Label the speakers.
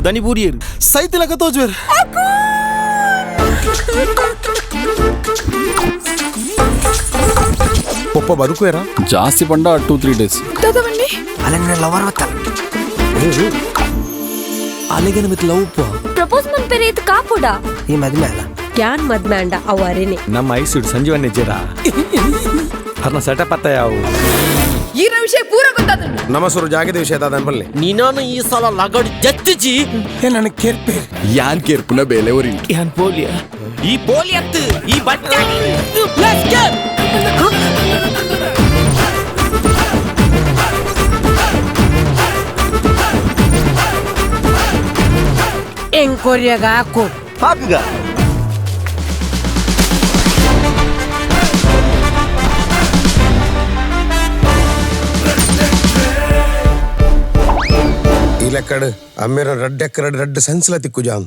Speaker 1: ದನಿ ಬೂರಿಯರು
Speaker 2: ಸೈತಿಲಕ ತೋಜುವೆರ್. ಪೊಪ್ಪ ಬದುಕುವೇರಾ?
Speaker 3: ಜಾಸ್ತಿ ಪಂಡ 2-3 ಡೇಸ್.
Speaker 4: ದಾದವನ್ನಿ
Speaker 5: ಅಲೆಂಗ್ನ ಲವರ್ ಬತ್ತಲ್ಲ.
Speaker 2: ಅಲೆಗನ ಮಿತ್ ಲವ್.
Speaker 6: ಪ್ರಪೋಸ್ ಮನ್ಪೆರೆ ಇದು ಕಾಪುಡ.
Speaker 5: ಈ ಮದ್ಮೆ ಅಲ್ಲ.
Speaker 7: ಯಾನ್ ಮದ್ಮೆ ಅಂಡ ಅವು ಅರಿನಿ.
Speaker 8: ನಮ್ಮ ಐಸೂಡ್ ಸಂಜೀವನ್ ಜೀರ ಅರ್ನ ಸೆಟಪ್ ಅತ್ತ ಯಾವು.
Speaker 4: ಈರ ವಿಷಯ ಪೂರ ಗೊತ್ತಾದ.
Speaker 9: ನಮ್ಮ ಸುರು ಜಾಗದ ವಿಷಯ ದಾದ ಅನ್ಪಲ್ಲೆ.
Speaker 1: ನಿನ್ನನ್ನು ಈ ಸಲ ಲಗಡ್ ಜಚ್ಚಿಜಿ.
Speaker 2: ನನಗೆ ಕೇರ್ಪೇರ್.
Speaker 3: ಯಾನ್ ಕೇರ್ಪುನ ಬೇಲೆ ಒರಿ.
Speaker 1: ಯಾನ್ ಪೋಲಿಯ ಈ ಪೋಲಿ ಅತ್ತು ಈ ಬಟ್ಟ.
Speaker 5: ಎಂಕೊರಿಯಾಗ ಹಾಕು.
Speaker 1: ಹಾಕುಗ.
Speaker 9: ಈ ಲೆಕ್ಕಡು ಅಮ್ಮೇರ ರಡ್ಡೆಕ್ಕ ರಡ್ಡು ರಡ್ಡು ಸೆನ್ಸ್ಲ ತಿಕ್ಕು ಜಾನ್.